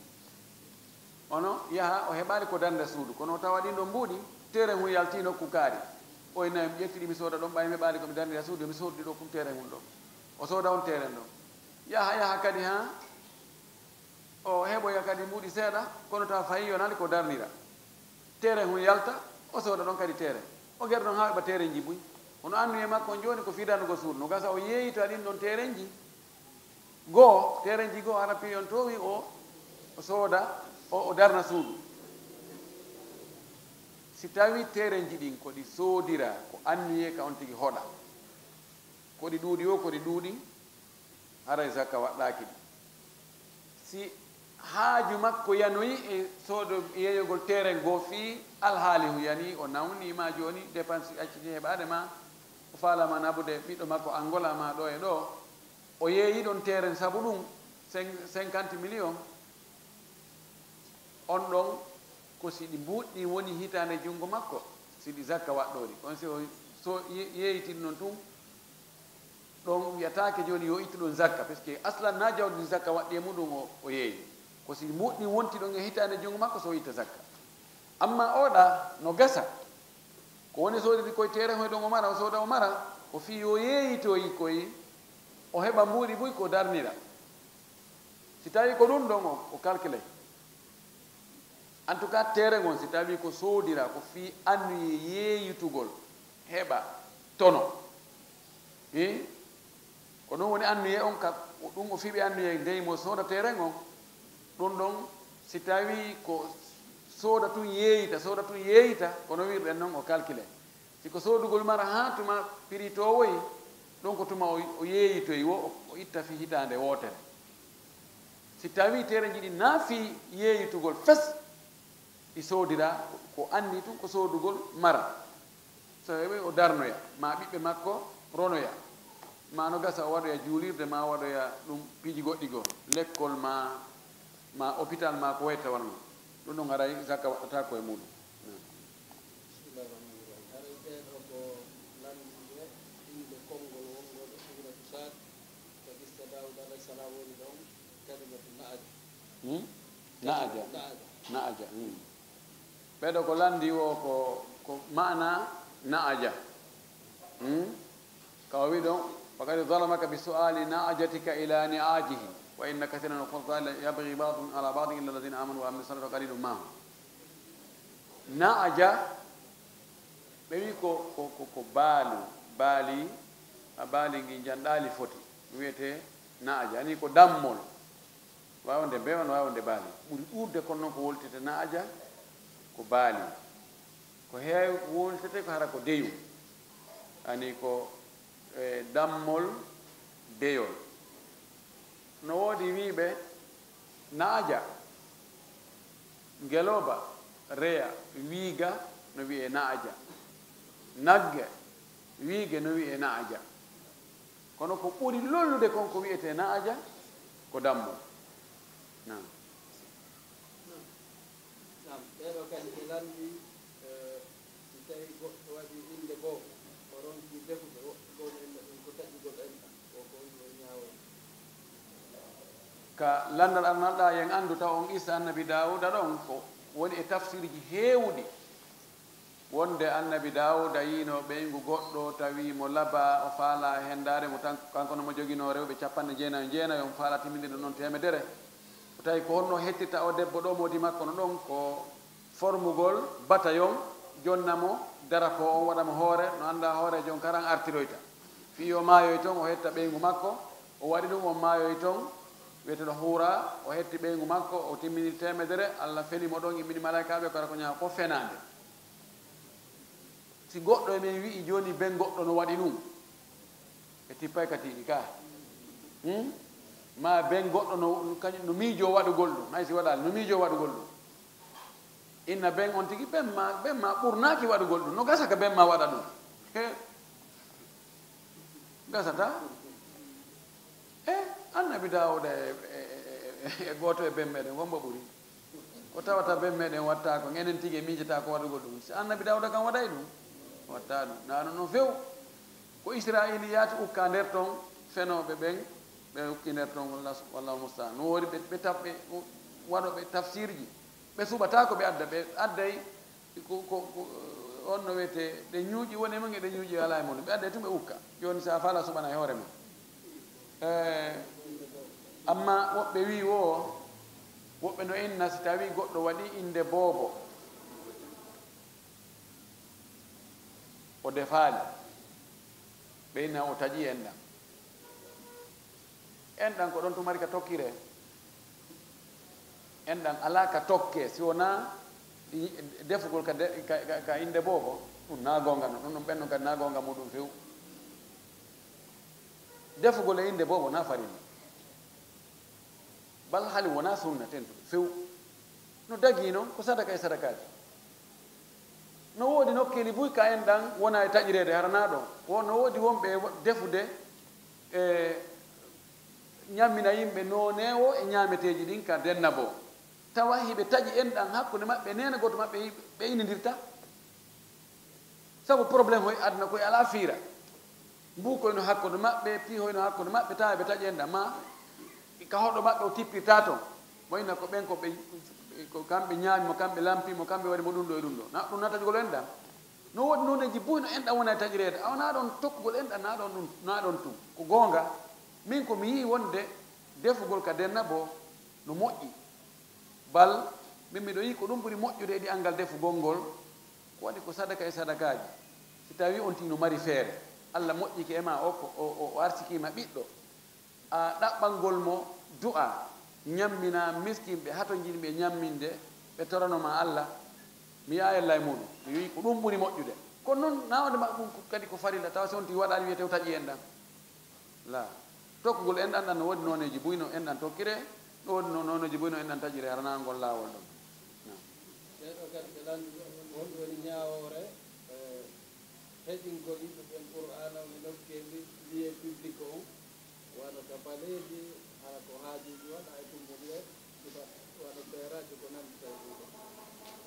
Ono yaha o heɓaali ko darnda suudu, kono o tawa ɗin ɗon mbuuɗi, teeren hun yalti nokku kaari. Oy nayi mi ƴetti ɗi mi sooda ɗon, ɓay mi heɓaali ko mi darnira suudu, mi soodi ɗo kun teeren hun ɗon. O sooda on teeren ɗon. Yaha, yaha kadi haa o heɓoya kadi mbuuɗi seeɗa, kono tawa fayi yonaali ko darnira. Teeren hun yalta, o sooda ɗon kadi teeren. O gera ɗon haa o heɓa teerenji buy. Kono annuye makko on jooni ko fii darnugol suudu. No gasa o yeeyita ɗin ɗon teerenji goo, teerenji goo hara piyon toowi o, o sooda, o, o darna suudu. Si tawii teerenji ɗin ko ɗi soodira, ko annuye ka on tigi hoɗa. Ko ɗi ɗuuɗi o, ko ɗi ɗuuɗi, haray zakka waɗɗaaki ɗi. Si haaju makko yanoyi e soodo yeeyogol teeren goo fii alhaali hu yani, o nawni ma jooni, dépense acciti heɓaade ma, o faalaa ma naɓude ɓiɗɗo makko Angola ma ɗoo e ɗoo, o yeeyi ɗon teeren sabu ɗum, cin-, cinquante millions. On ɗon ko si ɗi mbuuɗi woni hitaande junngo makko, si ɗi zakka waɗɗoori. Kono si o so-, ye-, yeeyitii non tun, ɗon wiyataake jooni yo ittu ɗon zakka, parce que aslan na jawdi ndi zakka waɗɗi e muɗum o, o yeeyi. Ko si mbuuɗi wonti ɗon e hitaande junngo makko, so o itta zakka. Amma oɗa no gasa, ko woni soodiri koye teeren hoy ɗon o mara, o sooda o mara, ko fii yo yeeyitoy koye, o heɓa mbuuɗi buy ko darnira. Si tawii ko ɗum ɗon o, o calculay. En tout cas, teeren on, si tawii ko soodira, ko fii annuye yeeyitugol, heɓa tono. Hii? Ko ɗum woni annuye on ka, ɗum o fii ɓe annuye dey mo sooda teeren on. Ɗum ɗon, si tawii ko sooda tun yeeyita, sooda tun yeeyita, kono wirɗen non o calculay. Si ko soodugol mara haa tuma prix toowoyi, ɗon ko tuma o, o yeeyitoyi wo, o, o itta fii hitaande wootere. Si tawii teerenji ɗin na fii yeeyitugol fes, ɗi soodira ko anni tun ko soodugol mara. So heɓi o darnoya, ma ɓiɓɓe makko ronoya, ma no gasa o waɗoya juulirde, ma o waɗoya ɗum piiji goɗɗi goo, lekkol ma, ma hôpital ma ko wayta wano. Ɗum ɗon haray zakka waɗɗataako e muɗum. Bismillahir Rahmanir Rahim. Haray ɓee ɗoo ko lanndii ɓe innde konngol wonngol e suuratu Saad, ka qissa Daawuda alayhi salaam woni ɗon, kalimatu na'aja. Hmm? Na'aja. Na'aja. Na'aja, hmm. Ɓee ɗoo ko lanndii o ko, ko maana na'aja. Hmm? Ka o wi'i ɗon, "Wa qad zalamaka bi su'ali na'jatika ila ni'ajihi, wa inna kathiran min al-khulata'i la yabghi ba'duhum ala ba'din illa alladhina amanu wa amilu salihati wa qalilun ma hum." Na'aja, ɓe wi'i ko, ko, ko, ko baalu, baali, a baali ngi njanɗaali foti, ɗum wiyetee na'aja, ani ko dammol. Waawi wonde mbeewa, no waawi wonde baali. Ɓuri ɗuuɗude kon non ko woltete na'aja, ko baali. Ko heewi woltete ko hara ko deyu. Ani ko, e, dammol deyol. No woodi wiiɓe na'aja, ngelooba, reya, wiiga, no wi'ee na'aja. Nagge, wiige, no wi'ee na'aja. Kono ko ɓuri lollude kon ko wi'etee na'aja, ko dammol. Naam. Naam, ɓee ɗoo kadi ɓe lanndii, eh, si tawii goɗɗo waɗii innde boobo, o ronkii defude, woɓɓe goo no inna ɗum ko taƴugol enɗam, ko ko woni o ñaawol. Ka lanndal arnal ɗaa, yen anndu taw on qissa Annabi Daawuda ɗon, ko woni e tafsiirji heewuɗi. Wonde Annabi Daawuda yiino ɓeyngu goɗɗo, tawi mo labaa, o faalaa henndaade mo tan, kanko no mo joginoo rewɓe cappanɗe jeenayo jeenayo, omo faalaa timmindirde ɗon teemedere. O tawi ko honno hettirta o debbo ɗoo, moodi makko no ɗon, ko formugol batayon, jonna mo, dara ko on waɗa mo hoore, no anndaa hooreejo on karan artiroyta. Fii o maayoy ton, o hetta ɓeyngu makko, o waɗi ɗum, on maayoy ton, wiyeteeɗo Huura, o hetti ɓeyngu makko, o timmini teemedere, Alla feni mo ɗon, immini malaykaaɓe, ko ara ko ñaawa ko fenaande. Si goɗɗo e men wi'i jooni ben goɗɗo no waɗi ɗum, ɓe tippay ka tiiɗi ka. Hmm? Ma ben goɗɗo no, kañum no miijoo waɗugol ɗum, hay si waɗaali, no miijoo waɗugol ɗum. Inna ben on tigi, ben ma, ben ma ɓurnaaki waɗugol ɗum, no gasa ka ben ma waɗa ɗum. He. Gasata? E Annabi Daawuda e, e, e, e, e gooto e ben meɗen, wonmo ɓuri. Ko tawata ben meɗen wattaako, enen tigi e miijata ko waɗugol ɗum. Si Annabi Daawuda kam waɗay ɗum, watta ɗum. Naano non few. Ko Israiliyaati ukka nder ton, fenooɓe ɓen, ɓe ukki nder ton, walla, walla mustaan. No woodi ɓe, ɓe taf-, ɓe waɗooɓe tafsiirji. Ɓe suɓataa ko ɓe adda, ɓe adday ko, ko, ko, on no wiyetee, ɗe ñuuƴi woni e mum e ɗe ñuuƴi alaa e mum. Ɓe adday tun ɓe ukka. Jooni si a faalaa suɓana e hoore mum. Eh, amma woɓɓe wi'i wo, woɓɓe no inna si tawii goɗɗo waɗii innde boobo, o defaali, ɓe inna o taƴii enɗam. Enɗam ko ɗon tun mari ka tokkiree. Enɗam alaa ka tokkee, si wonaa i-, defugol ka de-, ka, ka, ka innde boobo, ɗum na goonga non, ɗum ɗon ɓen non kadi na goonga muɗum few. Defugol e innde boobo na farilla. Bal hali wonaa sunna tentuɗo few. No dagii noon ko sadaka e sadakaaji. No woodi nokkeeli buy ka enɗan wona e taƴireede hara naa ɗoon. Wo no woodi wonɓe e defude e ñammina yimɓe nooneewo e ñaameteeji ɗin ka denna boo. Tawa hiɓe taƴi enɗan hakkunde maɓɓe, neene gooto maɓɓe ɓe inindirta. Sabu problème hoy aduna koye alaa fiira. Mbuukoy no hakkunde maɓɓe, piihoy no hakkunde maɓɓe, tawa ɓe taƴi enɗan ma ka hoɗo maɓɓe o tippirta toon. Mo inna ko ɓen ko ɓe, ko kamɓe ñaami mo, kamɓe lampi mo, kamɓe waɗi mo ɗum ɗo e ɗum ɗo. Na ɗum na taƴugol enɗan. No woodi nooneeji buy no enɗan wona e taƴireede. Awa na ɗon tokkugol enɗan, na ɗon ɗum, na ɗon tun. Ko goonga, min ko mi yi'i wonde defugol ka denna boo no moƴƴi. Bal, min miɗo yi'i ko ɗum ɓuri moƴƴude e ɗi'al ngal defugol ngol, ko waɗi ko sadaka e sadakaaji. Si tawii on tigi no mari feere, Alla moƴƴike e ma, o, ko, o, o, o arsikiima ɓiɗɗo, a ɗaɓɓangol mo du'a, ñammina miskinɓe, hatonjinɓe ñamminde, ɓe torano ma Alla, mi yaayalla e muɗum. Mi wi'i ko ɗum ɓuri moƴƴude. Kono noon, na wonde ma ɗum kadi ko farilla, tawa si on tigi waɗaali wiyete o taƴi enɗan. La. Tokkugol enɗan ɗan no woodi nooneeji buy no enɗan tokkiree, no woodi no-, nooneeji buy no enɗan taƴiree, hara na ngol laawol ɗon. Naam. Ɓee ɗoo kadi ɓe lanndii, honɗum woni ñaawoore, eh, heɗingol yimɓe ɓen Qur'aana on e nokkeeli lieu public on, wano ka paleeji, hara ko haajuuji waɗa e tummbondiral, sifa wano feeraaji ko nanndi tawi ɗum ɗon.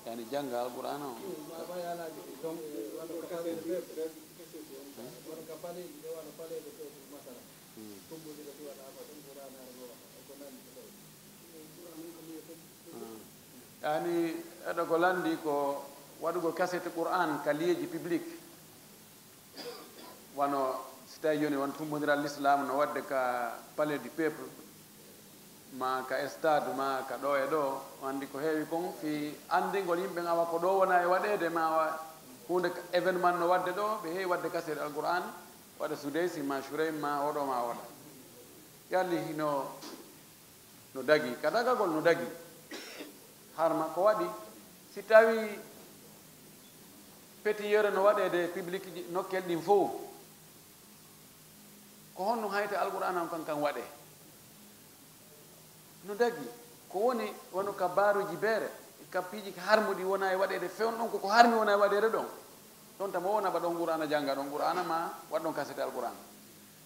Yani jannga Alqur'aana on. Hmm, ma, ma yaalaaji ɗi ton, eh, wano ka paleeji, wano ka paleeji ɗe, wano paleeji ɗe, masala. Hmm. Tummbondira ɗi waɗaama ɗum, Qur'aana no waɗa, e ko nanndi ko tawi. Hmm. Yani, eɗo ko lanndi ko waɗugol kaset Qur'aan ka lieuji public. Wano si tawi jooni won tummbondiral l'islam no waɗde ka Palais du Peuple, ma ka stade, ma ka ɗo e ɗo, o anndi ko heewi kon fii anndingol yimɓe ɓen awa ko ɗo wona e waɗeede, ma awa huunde ka, événement no waɗde ɗo, ɓe heewi waɗde kaset Alqur'aan, waɗa Sudeysi, ma Shuraim, ma oɗo, ma oɗa. Yalli hino no dagii, ka dagagol no dagii. Harma ko waɗi, si tawii petiyere no waɗeede e public ji, nokkel ɗin fow, ko honno hayte Alqur'aana on kan, kan waɗee? No dagii, ko woni wano ka baaruuji beere, ka piiji harmuɗi wona e waɗeede fewn ɗon, ko ko harmi wona e waɗeede ɗon. Ɗon tama wona ba ɗon Qur'aana jannga ɗon Qur'aana ma waɗ ɗon kasete Alqur'aana.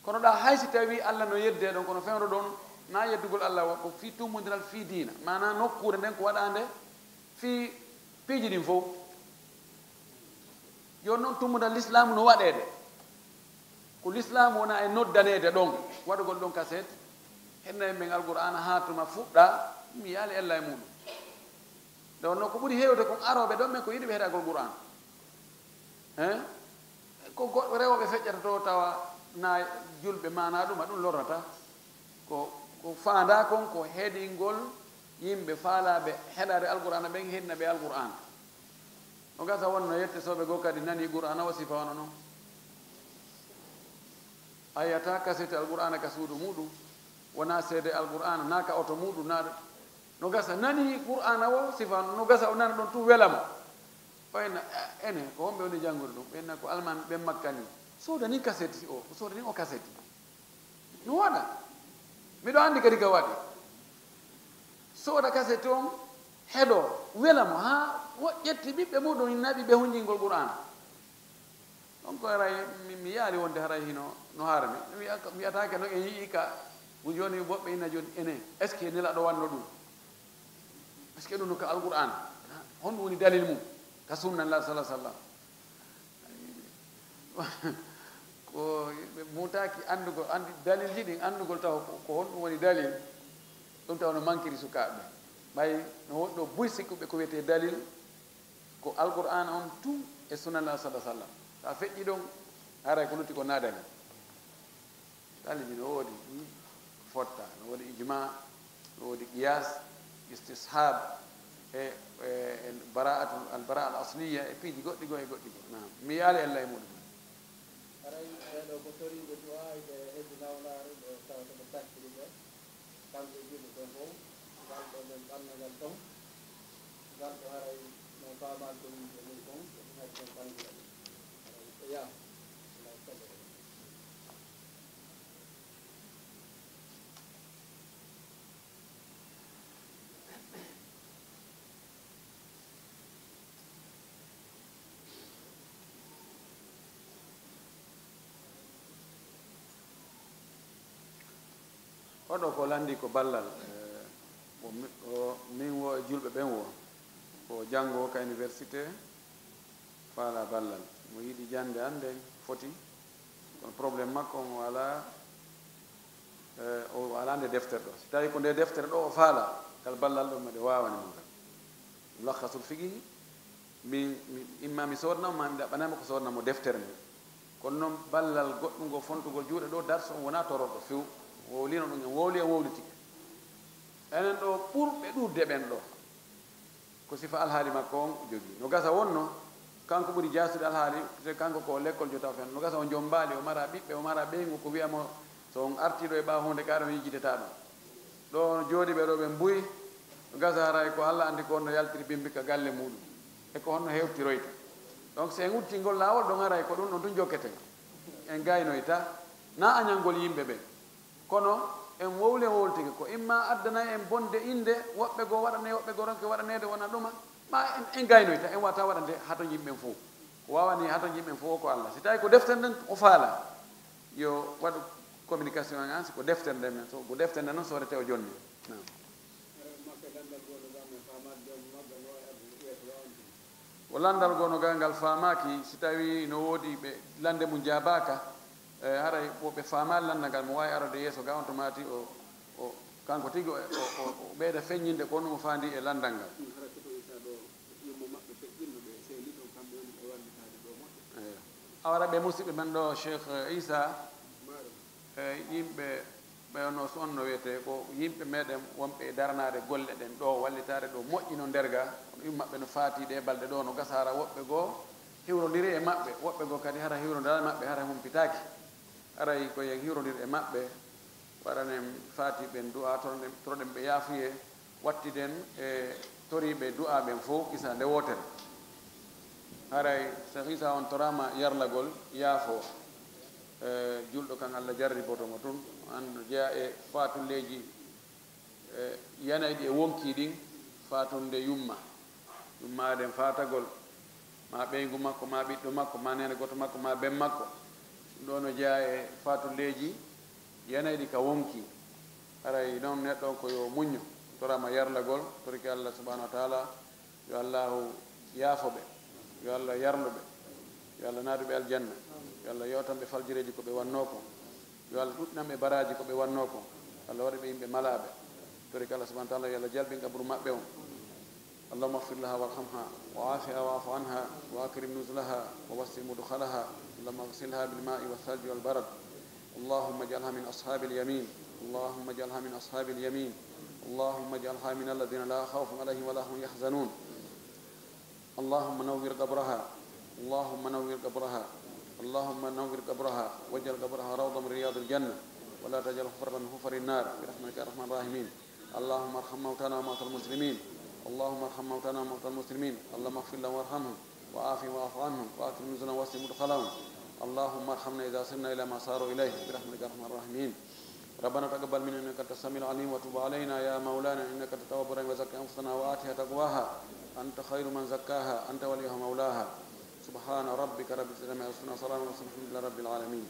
Kono ɗa hay si tawii Alla no yeddee ɗon, kono fewndo ɗon na yeddugol Alla, wa ko fii tummbondiral fii diina, maanaa nokkuure nden ko waɗaande fii piiji ɗin fow. Jooni noon tummbondiral lislaamu no waɗeede. Ko lislaamu wona e noddaneede ɗon, waɗugol ɗon kaset, henna e men Alqur'aana haa tuma fuɗɗa, mi yaali ella e muɗum. Nde wonnoo ko ɓuri heewde kon arooɓe ɗon men ko yiɗuɓe heɗagol Qur'aan. Hein? Ko goɗɗo rewooɓe feƴƴata to tawa na julɓe maanaa ɗum, a ɗum lorrata. Ko, ko faandaa kon ko heɗingol yimɓe faalaaɓe heɗaade Alqur'aana ɓen, heɗina ɓe Alqur'aana. No gasa wonno yette sooɓe goo kadi nani Qur'aana o sifa wano non. A yiyata kasete Alqur'aana ka suudu muɗum, wona seede Alqur'aana, naa ka oto muɗum, naa ɗo. No gasa nani Qur'aana o sifa, no gasa o nana ɗon tun wela mo. O enna, "Eh, ene, ko homɓe woni janngude ɗum?" Ɓe enna, "Ko almaami ɓen Makka ni." Soodani kaseti o, o soodani o kaseti. No waɗa. Miɗo anndi kadi ka waɗi. Sooda kaseti on, heɗo, wela mo, haa o ƴetti ɓiɓɓe muɗum, naɓi ɓe hunjingol Qur'aana. Ɗon ko haray mi, mi yaali wonde haray hino no harmi. Mi wiya-, wiyataake no en yi'i ka, mo jooni woɓɓe ina jooni enen. Est-ce que Nelaaɗo wanno ɗum? Est-ce que ɗum no ka Alqur'aan? Honɗum woni dalil mum? Ka sunna Allah sallallahu alaihi wasallam. Ko ɓe mutaaki anndugol, anndi dalilji ɗin, anndugol taw ko, ko honɗum woni dalil. Ɗum taw no mankiri sukaaɓe. Ɓay no woɗɗo buy sikkuɓe ko wiyetee dalil. Ko Alqur'aana on tun e Sunna Nulaaɗo sallallaahu alayhi wa sallam. So a feƴƴii ɗon, haray ko lutti ko naadani. Dalilji no woodi, hmm, fotta, no woodi ijmaa, no woodi qiyaas, istishab, e, e, e bara'atu, al-bara'a al-asliya, e piiji goɗɗi goo e goɗɗi goo. Naam. Mi yaali ella e muɗum. Haray ɓee ɗoo ko toriiɓe du'aaji ɓe heddi nawlaare, ɓe tawata ɓe takkiri ɓe. Kamɓe e julɓe ɓen fow, ngal ɗoo nden ɓanngal ton, ngal ɗoo haray no faamaali ko yimɓe mum kon, ko ɗum haɗi ɓen ɓanngira ɗum. Haray ɓe yaha, alaa e sago. Oɗo ko lanndi ko ballal, eh, o mi-, o min wo e julɓe ɓen wo, ko janngo ka université, faala ballal. Mo yiɗi jannde annden foti, kono problème makko on o alaa, eh, o alaa nde deftere ɗo. Si tawi ko nde deftere ɗo o faala, kal ballal ɗo meɗe waawani mo ngal. Mulakhasul fiqhi, min, mi, imma mi soodna mo, ma mi ɗaɓɓanay mo ko soodna mo deftere nde. Kono noon ballal goɗɗungol fontugol juuɗe ɗo, darso on wonaa tororɗo few. Wowlino ɗum en, wowli en wowlitike. Enen ɗo ɓurɓe ɗuuɗde ɓen ɗo, ko sifa alhaali makko on jogii. No gasa wonno, kanko ɓuri jaasude alhaali, te kanko ko lekkol jota fen. No gasa o jombaali, o mara ɓiɓɓe, o mara ɓeyngu, ko wiya mo, so on artii ɗo e ɓaawo huunde, ka ɗon yejjitete ɗon. Ɗo on jooɗii ɓe ɗo ɓe mbuyi, no gasa haray ko Alla anndi ko on no yaltiri bimbi ka galle muuɗum. E ko honno hewtiroyta. Donc, si en udditi ngol laawol ɗon, haray ko ɗum ɗon tun jokketen. En gaynoyta, na añangol yimɓe ɓen. Kono en wowli, en wowltike ko imma addanay en bonde innde, woɓɓe goo waɗanee, woɓɓe goo ronke waɗaneede wona ɗuma, ma en, en gaynoyta, en wata waɗande haton yimɓe ɓen fow. Ko waawani haton yimɓe ɓen fow ko Alla. Si tawi ko deftere nden o faala, yo waɗu communication en an, si ko deftere nden men, so ko deftere nden noon soodete o jonni. Naam. Ko lanndal goo no gaa ngal faamaaki, si tawii no woodi ɓe lannde mum jaabaaka, e, haray wo ɓe faamaali lanndal ngal, mo waawi arde yeeso gaa on to maati o, o, kanko tigi o, o, o, o ɓeyda feññinde ko honno mo faandi e lanndal ngal. Eyo. Awara ɓe musidɓe men ɗo, Cheikh Issa, e yimɓe ɓe no, so on no wiyetee, ko yimɓe meɗen wonɓe e daranaade golle ɗen ɗo, wallitaade ɗo, moƴƴi no nder ga, kono yimɓe maɓɓe no faati ɗe balɗe ɗo, no gasa hara woɓɓe goo hiwrondiri e maɓɓe, woɓɓe goo kadi hara hiwrondiraani e maɓɓe, hara humpitaaki. Haray ko yen hiwrondir e maɓɓe, waɗanen faati ɓen du'a, toroɗen, toroɗen ɓe yaafuyee, wattiden e toriiɓe du'a ɓen fow kisa nde wootere. Haray Cheikh Issa on toraama yarlagol yaafo, e, julɗo kan Alla jarriboto mo tun, an no jeyaa e faatulleeji, e, yanayɗi e wonkii ɗin, faatunde yumma. Yumma nden faatagol, ma ɓeyngu makko, ma ɓiɗɗo makko, ma neene gooto makko, ma ben makko. Ɗum ɗo no jeyaa e faatulleeji yanayɗi ka wonkii. Haray noon neɗɗo on ko yo muñño, toraama yarlagol, torike Alla subhanahu wa taala, yo Allaahu yaafo ɓe, yo Alla yarlu ɓe, yo Alla naadu ɓe aljanna, yo Alla yewtan ɓe faljireeji ko ɓe wannoo kon, yo Alla ɗuɗɗinan ɓe baraaji ko ɓe wannoo kon, Alla waɗa ɓe yimɓe malaaɓe. Torike Alla subhanahu wa taala, yo Alla jalbin qabru maɓɓe on. اللهم اغفر لها وارحمها وعافها واعف عنها وأكرم نزلها ووسع مدخلها. اللهم اغسلها بالماء والثلج والبرد. اللهم اجعلها من أصحاب اليمين. اللهم اجعلها من أصحاب اليمين. اللهم اجعلها من الذين لا خوف عليهم ولا هم يحزنون. اللهم نور قبرها. اللهم نور قبرها. اللهم نور قبرها واجعل قبرها روضة من رياض الجنة ولا تجعل حفرة من حفر النار برحمتك يا أرحم الراحمين. اللهم ارحم موتانا وموتى المسلمين. اللهم ارحم موتانا وموتى المسلمين. اللهم اغفر لهم وارحمهم وعافهم واعف عنهم وأكرم نزلهم ووسع مدخلهم. اللهم ارحمنا إذا صرنا إلى ما صاروا إليه برحمتك يا أرحم الراحمين. ربنا تقبل منا إنك أنت السميع العليم وتب علينا يا مولانا إنك أنت التواب الرحيم وزكي أنفسنا وآتها تقواها أنت خير من زكاها أنت وليها مولاها. سبحان ربك رب العزة عما يصفون وسلام على المرسلين والحمد لله رب العالمين.